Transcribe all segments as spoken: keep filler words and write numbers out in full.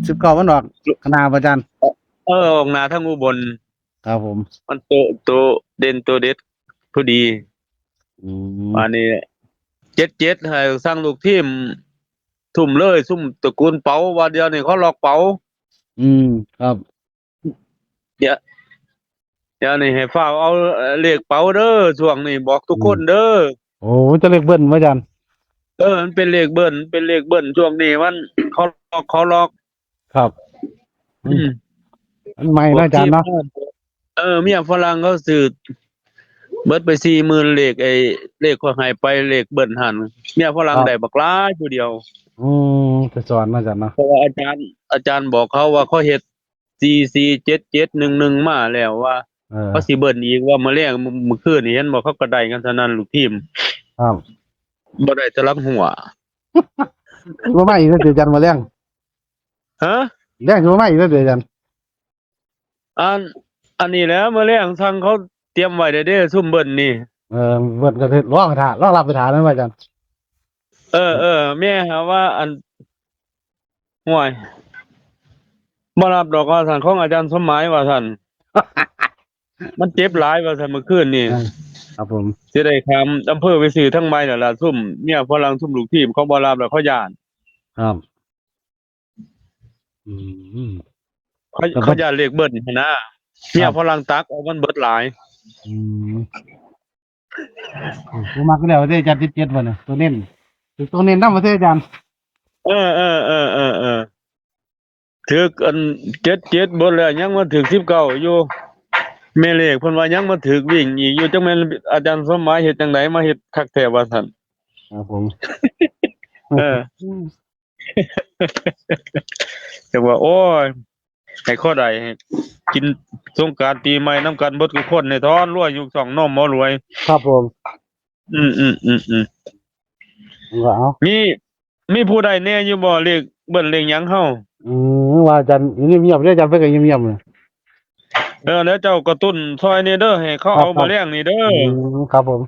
สิบเก้ามันออกหน้าบ่อาจารย์ เออ ออกหน้าทั้งอุบล ครับผม มันโตโตเด่นโตเด็ดพอดี อืม อันนี้เจ็ดเจ็ดให้สั่งลูกทีมทุ่มเลย ซุ่มตระกูลเป๋า ว่าเดี๋ยวนี้เขาล็อกเป๋า อืมครับ เดี๋ยวเดี๋ยวนี้ให้ฟ้าวเอาเลขเป๋าเด้อ ช่วงนี้บอกทุกคนเด้อ โอ้จะเลขเบิ้ลบ่อาจารย์ เออ มันเป็นเลขเบิ้ล มันเป็นเลขเบิ้ล ช่วงนี้มันเขาล็อก เขาล็อก ครับ อืม มันใหม่นะอาจารย์เนาะ เออ เมียฝรั่งเขาซื้อเบิดไปสี่หมื่นเลข ไอ้เลขเขาให้ไปเลขเบิ้ลหัน เมียฝรั่งได้บักหลายผู้เดียว อืมจะสอนมาอาจารย์เนาะ เพราะว่าอาจารย์ อาจารย์บอกเขาว่าเขาเฮ็ดสี่สี่เจ็ดเจ็ดหนึ่งหนึ่งมาแล้วว่า เออ เขาสิเบิ้ลอีก ว่ามื้อแลงมื้อคืนนี่เห็นบอกเขาก็ได้กันเท่านั้นลูกทีม ครับ บ่ได้แต่ลักหัว ว่ามาอีกแล้วอาจารย์มาแรง ฮะ แรงคือว่ามาอีกแล้วอาจารย์ อัน อันนี้แหละมื้อแลงสั่งเขาเตรียมไว้เด้อซุ่มเบิ้ลนี่ เออเบิ้ลก็คือรอไปถ่ายรอรับไปถ่ายนั่นว่าอาจารย์ เออเออแม่หาว่าอันห่วยบ่รับดอกว่าซั่น ของอาจารย์สมหมายว่าซั่น มันเจ็บหลายว่าซั่นมื้อคืนนี่ อ่าครับผม สิได้ข้ามอำเภอไปซื้อทางใหม่แล้วล่ะ ซุ่มเมียฝรั่งซุ่มลูกทีมเขาบ่รับแล้วเขาย้าน ครับ อืม เขาเขาย้านเลขเบิ้ลหั้นนะ เมียฝรั่งตักเอามันเบิดหลาย อืมผมมักแล้วเด้อาจารย์สิบเจ็ดวันนะตัวเน้นตัวเน้นนำมาเด้อาจารย์ เออเออเออเออเออถืกอันเจ็ดเจ็ดเบิดแล้วยังมาถืกสิบเก้าอยู่ แม่เลขเพิ่นว่ายังมาถืกวิ่งอีกอยู่ จักแม่นอาจารย์สมหมายเฮ็ดจังไดมาเฮ็ดคักแท้ว่าซั่น ครับผม เออ จังว่า โอ้ย ให้ข้อใดให้กินสงกรานต์ปีใหม่นำกันเบิดทุกคนในท้อนรวยยุคสองนมหมอรวย ครับผม อืมอืมอืมอืม ผมก็เอา มีมีผู้ใดแน่อยู่บ่เลขเบิ้ลเลขหยังเฮา อืมว่าอาจารย์เงียบๆเด้ออาจารย์เพิ่นก็เงียบๆเลย เออแล้วเจ้ากระตุ้นซอยนี่เด้อให้เขาเอามาแลงนี่เด้อ อืมครับผม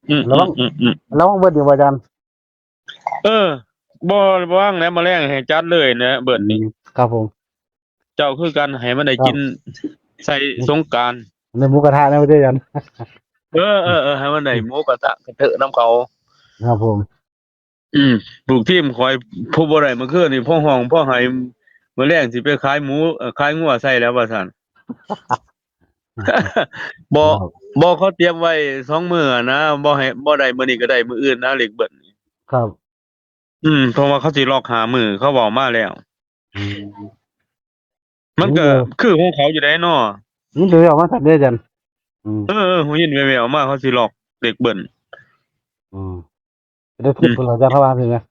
อืม ระวัง อืมอืม ระวังเบิดอยู่บ่อาจารย์ เออบ่บ่ว่างแล้วมาแลงให้จัดเลยนะเบิดนี่ อืมครับผม เจ้าคือกันให้มันได้กินใส่สงกรานต์ ในหมูกระทะนะเด้อาจารย์ เออเออเออให้มันได้หมูกระทะกระเทอะนำเขา ครับผม อืมลูกทีมข่อยผู้บ่ได้มื้อคืนนี่พ่อห้องพ่อไห้มื้อแลงสิไปขายหมูเอ่อขายงัวใส่แล้วว่าซั่น บ่ ครับ บ่เขาเตรียมไว้สองมื้อนะบ่ให้บ่ได้มื้อนี้ก็ได้มื้ออื่นนะเลขเบิ้ล ครับ อืมเพราะว่าเขาสิล็อกหามื้อเขาเว้ามาแล้ว อืม มันก็ เออ คือของเขาอยู่ได้เนาะ นี่เดี๋ยวเอามาสั่นเด้ออาจารย์อืม เออเออผมยินแว่วๆมาเขาสิล็อกเลขเบิ้ล อืมได้คิดเพิ่นอาจารย์เขาว่าสินะ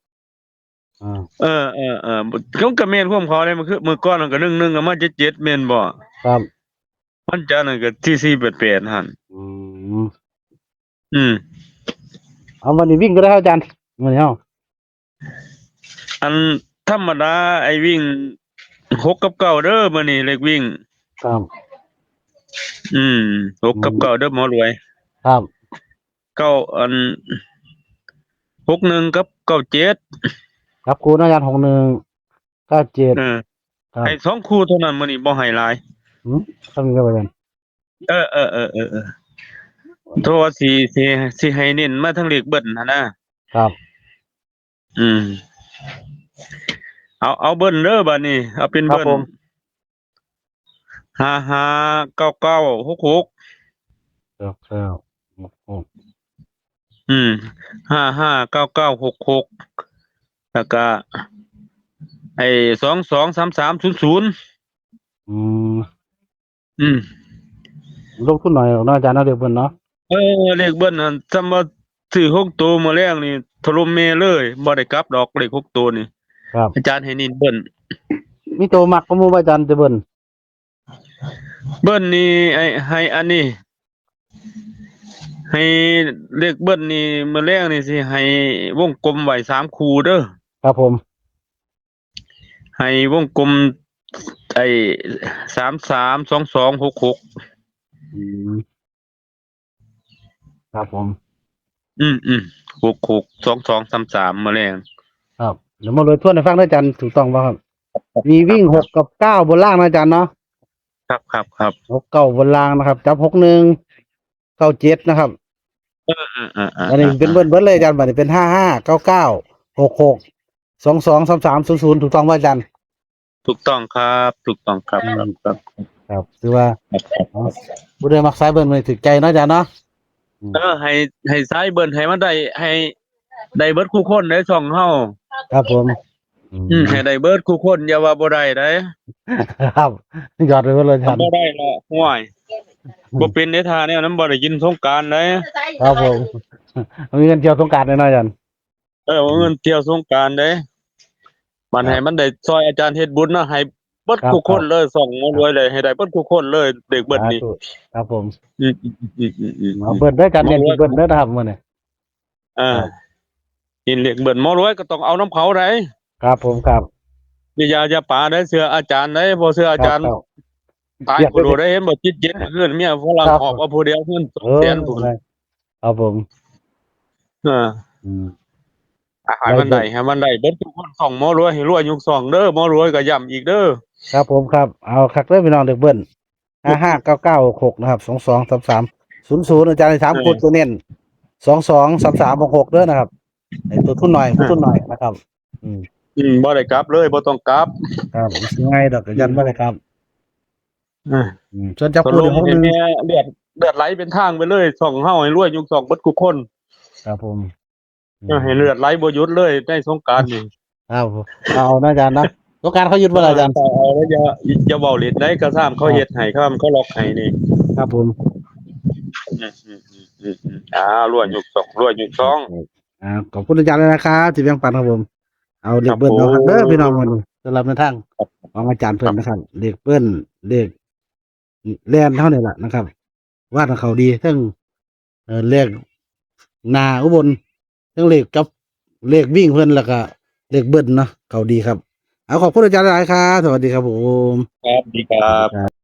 อ่า เออเออเออเขาก็แม่นความเขาเลยมันคือมื้อก่อนมันก็หนึ่งหนึ่งก็มาเจ็ดเจ็ดแม่นบ่ ครับ มันจะนั่นก็ที่สี่แปดแปดหั่น อืม อืม เอาวันนี้วิ่งก็ได้ครับอาจารย์วันนี้เอา อันธรรมดาไอ้วิ่งหกกับเก้าเด้อมื้อนี้เลขวิ่ง ครับ อืมหกกับเก้าเด้อหมอรวย ครับ เก้าอันหกหนึ่งกับเก้าเจ็ด ครับครูนะอาจารย์หกหนึ่งเก้าเจ็ด เออ ครับ ให้สองคู่เท่านั้นมื้อนี้บ่ให้หลาย อืมทำยังไงอาจารย์ เออเออเออเออเออโทษว่าสิสิสิให้เน้นมาทางเลขเบิ้ลหั่นนะครับ อืม เอาเอาเบิ้ลเด้อบัดนี้ เอาเป็น ครับ เบิ้ล ผม ห้าห้าเก้าเก้าหกหก เก้าเก้าหกหก อืมห้าห้าเก้าเก้าหกหกแล้วก็ไอ้สองสองสามสามศูนย์ศูนย์ อืม อืม ลงทุนหน่อยเนาะอาจารย์เนาะเดี๋ยวเพิ่นเนาะ เออเลขเบิ้ลนั่นสำหรับซื้อหกตัวมื้อแรกนี่ถล่มแม่เลยบ่ได้กลับดอกเลขหกตัวนี่ ครับ อาจารย์ให้เน้นเบิ้ล มีตัวมักก็มูว่าอาจารย์จะเบิ่น เบิ้ลนี่ไอ้ให้อันนี้ ให้เลขเบิ้ลนี่มื้อแรกนี่สิให้วงกลมไว้สามคู่เด้อ ครับผม ให้วงกลมไอ้สามสามสองสองหกหก อืมครับผม อืมอืมหกหกสองสองสามสามมื้อแรก ครับเดี๋ยวมาเลยทวนให้ฟังด้วยอาจารย์ถูกต้องป่ะครับ มีวิ่งหกกับเก้าบนล่างนะอาจารย์เนาะ ครับครับครับ หกเก้าบนล่างนะครับ จับหกหนึ่ง เก้าเจ็ดนะครับ อ่าอ่าอ่า อันนี้เป็นเบิ้ลเบิ้ลเลยอาจารย์ บัดนี้เป็นห้าห้า เก้าเก้า หกหก สองสอง สามสาม ศูนย์ศูนย์ ถูกต้องไหมอาจารย์ ถูกต้องครับ ถูกต้องครับครับครับ ครับ ถือว่า ครับครับ เนาะ ผู้ใดมักสายเบิ้ลมันถือใจเนาะอาจารย์เนาะ เออให้ให้สายเบิ้ลให้มันได้ให้ได้เบิดคู่คนในช่องเฮา ครับผม อืมให้ได้เบิดคู่คนอย่าว่าบ่ได้ได้ ครับ ยอดไปเบิดเลยอาจารย์ บ่ได้ละห่วยบ่เป็นในท่าเนี่ยนั้นบ่ได้กินสงกรานต์ได้ ครับผม มีเงินเที่ยวสงกรานต์แน่นอนอาจารย์ เออเอาเงินเที่ยวสงกรานต์ได้มัน ครับ ให้มันได้ซอยอาจารย์เฮ็ดบุญนะให้เบิด ครับ คู่คนเลยช่องหมอรวยเลยให้ได้เบิดคู่คนเลยเด็กเบิดนี่ สาธุครับผม อืมอืมอืมอืมอืม เอาเบิ้ลด้วยกันเนี่ย หมอรวย เบิ้ลด้วยนะครับมื้อนี้ อ่า ครับ กินเล็กเบิดหมอรวยก็ต้องเอาน้ำเขาได้ ครับผมครับ นี่ยาจะปาได้เชื่ออาจารย์ได้พอเชื่ออาจารย์ ครับ ตายผู้โดดได้เห็นบ่จิตเย็นเพื่อนเมียฝรั่ง ครับ หอบเอาผู้เดียวเงินสองแสนผู้ ครับผม เออ อืม อ่ะให้มันได้ให้มันได้เบิดทุกคนช่องหมอรวยให้รวยยุคช่องเด้อหมอรวยก็ย้ำอีกเด้อ ครับผมครับ เอาคักเด้อพี่น้องเด็กเบิ้ล ห้าห้าเก้าเก้าหกหก นะครับ สองสองสามสาม ศูนย์ศูนย์ อาจารย์ให้สาม เออ คนตัวเน้น สองสองสามสามหกหก เด้อนะครับ ไอ้ตัวทุนหน่อย ตัวทุนหน่อยนะครับ อืม อืมบ่ได้กลับเลยบ่ต้องกลับ ครับสิง่ายดอกอาจารย์บ่ได้ครับ อ่า อืมส่วนจับ ก็ คู่ ลง เดี๋ยวหก ให้ หนึ่ง แม่เลือดเลือดไหลเป็นทางไปเลยช่องเฮาให้รวยยุคช่องเบิดทุกคน ครับผม เออให้เลือดไหลบ่หยุดเลยในสงกรานต์นี่ ครับผมเอานะอาจารย์นะสงกรานต์เขาหยุดเมื่อไหร่อาจารย์ เอาแล้วอย่าอย่าเว้าเล่นได้กระซ้ำเขาเฮ็ดให้เขาเขาล็อกให้นี่ ครับผม อืมอืมอืมอืมอืมอ่ารวยยุคช่องรวยยุคช่อง อ่าขอบคุณอาจารย์เลยนะครับที่แบ่งปันครับผม เอาเลขเบิ้ลเนาะครับเด้อพี่น้องวันนี้สำหรับในทางของอาจารย์เพิ่นนะครับ เลขเบิ้ลเลขแล่นเท่านี้แหละนะครับ ว่าของเขาดีทั้งเอ่อเลขนาอุบลทั้งเลขกับเลขวิ่งเพิ่นแล้วก็เลขเบิ้ลเนาะเขาดีครับ เอาขอบคุณอาจารย์หลายๆครับ สวัสดีครับผม ครับดีครับ